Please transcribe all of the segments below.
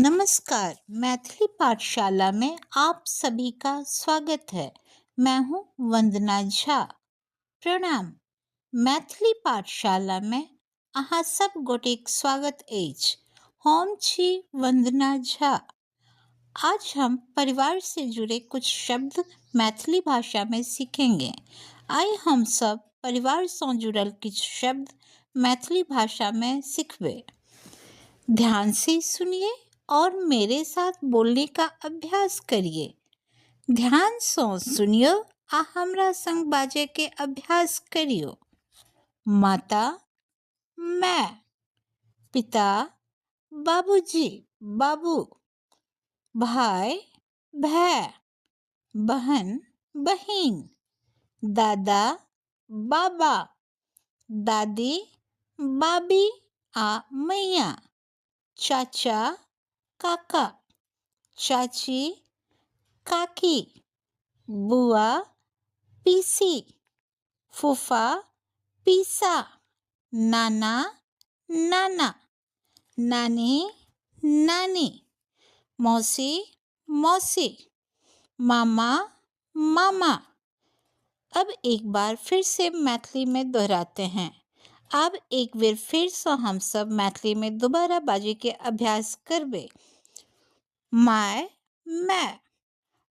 नमस्कार, मैथिली पाठशाला में आप सभी का स्वागत है। मैं हूँ वंदना झा। प्रणाम। मैथिली पाठशाला में अहाँ सब गोटेक स्वागत अछि। हम छी वंदना झा। आज हम परिवार से जुड़े कुछ शब्द मैथिली भाषा में सीखेंगे। आइ हम सब परिवार सँ जुड़ल किछु शब्द मैथिली भाषा में सीखबै। ध्यान से सुनिए और मेरे साथ बोलने का अभ्यास करिए। ध्यान सँ सुनियो आ हमरा संग बाजै के अभ्यास करियो। माता, मैं, पिता, बाबूजी, बाबू, भाई, भै, बहन, बहिन, दादा, बाबा, दादी, बाबी आ मैया, चाचा, काका, चाची, काकी, बुआ, पीसी, फूफा, पीसा, नाना, नाना, नानी, नानी, मौसी, मौसी, मामा, मामा। अब एक बार फिर से मैथिली में दोहराते हैं। आब एक बेर फेरसँ हमसब मैथिलीमे दोबारा बाजैके अभ्यास करबै। माय, मै,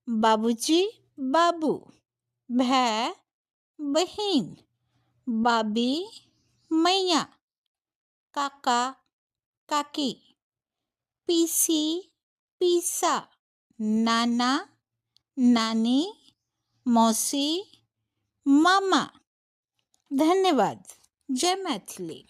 बाबूजी, बाबू, भाय, बहिन, बाबी, मैया, काका, काकी, पीसी, पीसा, नाना, नानी, मौसी, मामा। धन्यवाद। जय मैथिली।